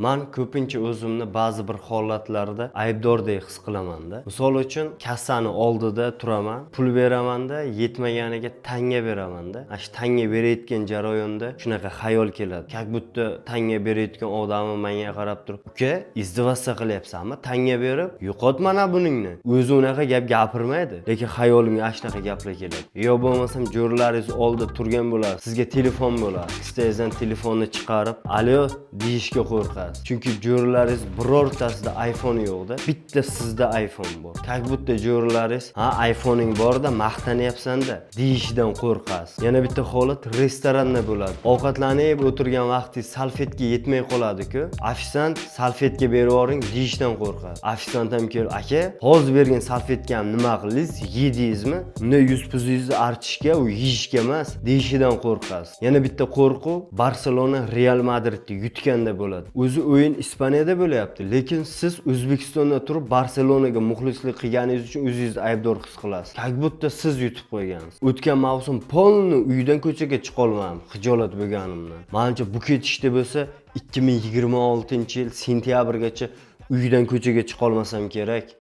Man ko'pincha o'zimni ba'zi bir holatlarda aybdordek his qilamanda. Misol uchun, kassani oldida turaman, pul beramanda, yetmaganiga tanga beramanda. Ana shu tanga berayotgan jarayonda shunaqa xayol keladi. Как будто tanga berayotgan odamim menga qarab turib, "Uka, издеваться qilyapsanmi? Tanga berib, yo'qot mana buningni." O'zi unaqa gap gapirmaydi, lekin xayolimga ana shunaqa gaplar keladi. Yo bo'lmasam jo'ralaringiz oldida turgan bo'ladi, sizga telefon bo'ladi. Kissangizdan telefonni chiqarib, "Alo" deyishga qo'rqasiz. Chunki jo'ralaringiz birortasida iPhone yo'qda, bitta sizda iPhone bor. Как будто jo'ralaringiz, "Ha, iPhone'ing borda, maqtanyapsan-da" deyishidan qo'rqasiz. Yana bitta holat restoranda bo'ladi. Ovqatlanib o'tirgan vaqtingiz salfetka yetmay qoladi-ku. Ofitsiant "Salfetka berib yuboring" deyishdan qo'rqadi. Ofitsiant ham kelib, "Aka, hozir bergan salfetkani nima qildingiz? Yedingizmi? Bunday yuz puzingizni artishga, u yeyishga emas" deyishidan qo'rqasiz. Yana bitta qo'rquv Barselona Real Madridni yutganda bo'ladi. O'zi o'yin Ispaniyada bo'lyapti, lekin siz O'zbekistonda turib Barselonaga muxlislik qilganingiz uchun o'zingizni aybdor his qilasiz. Как будто siz yutib qo'ygansiz. O'tgan mavsum полный uydan ko'chaga chiqolmadim xijolat bo'lganimdan. Manimcha, bu ketishda bo'lsa 2026-yil sentyabrgacha uydan ko'chaga chiqolmasam kerak.